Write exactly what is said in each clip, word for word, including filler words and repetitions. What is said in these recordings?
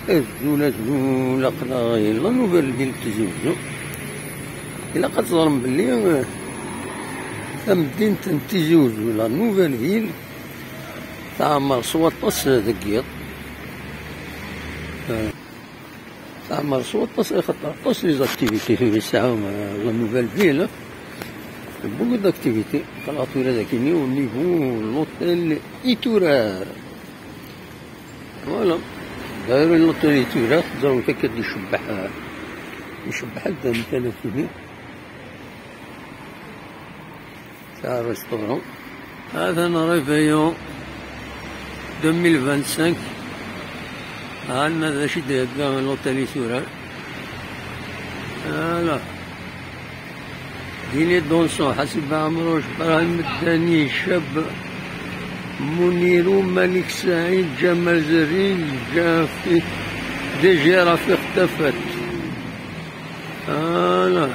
Azul, azul, aql-aɣ di la Nouvelle Ville n Tizi Uzzu. Ilaq ad teẓrem belli, eh, tamdint n Tizi Uzzu, la Nouvelle Ville, teɛmer s waṭas deg yiḍ. Eh, teɛmer s waṭas, axaṭer aṭas les activités i yesɛa, eh, la Nouvelle Ville, eh. Beaucoup d'activités. Aql-aɣ tura dagi au niveau l'hôtel Itourar. Voilà. D'ailleurs, l'hôtel Itourar, teẓram akka ad icebbeḥ, eh, icebbeḥ-d amkan-agi. C'est un restaurant. هذا réveillon deux mille vingt-cinq. عندنا ذا شي ديال l'hôtel Itourar. Voilà. Dîner dansant, حسيب عمروش، إبراهيم الداني، شاب، منيرو، ملك سعيد، جمال زرين، جافي، دي جي رفيق تفت. Voilà.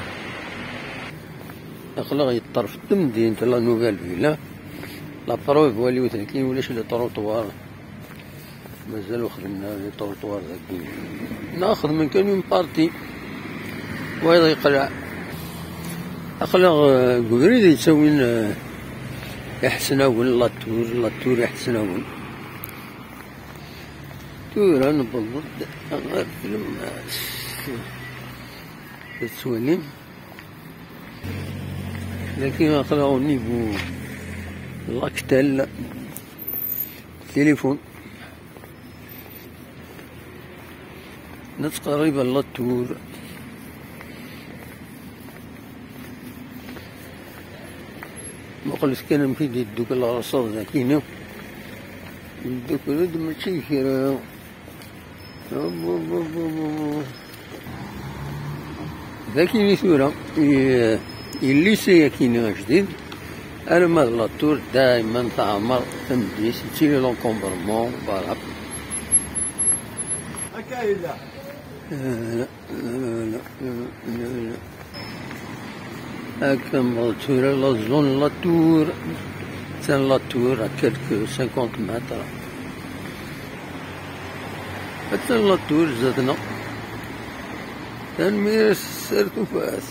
Aql-aɣ yeṭṭerf temdint la Nouvelle Ville. La preuve, waliwet akin ulac les trottoirs. Mazal ur xedmen ara les trottoirs dagi. Neɣ xedmen kan une partie. Wayeḍ yeqleɛ. Aql-aɣ, eh, deg ubrid yettawin, eh, Iḥesnawen, la Tour, la Tour Iḥesnawen. Tura newweḍ-d ɣer tlemmast. Tettwalim. Lakin aql-aɣ au niveau l'Actel. Téléphone. Nettqerrib ɣer la Tour. Muqlet kan amek i d-yeddukel ɣer ṣṣad dagi-ni. Yeddukel-d mačči kra. Dagi-ni tura, i, i lycée-agi-ni ajdid, arma d la Tour dayman teɛmer tamedyazt, yettili l'encombrement, voilà. Akka yella. Eh, Akka newweḍ tura la zone la Tour. Attan la Tour à quelques cinquante mètres. Attan la Tour zdat-neɣ. Tanemmirt s sser tufat.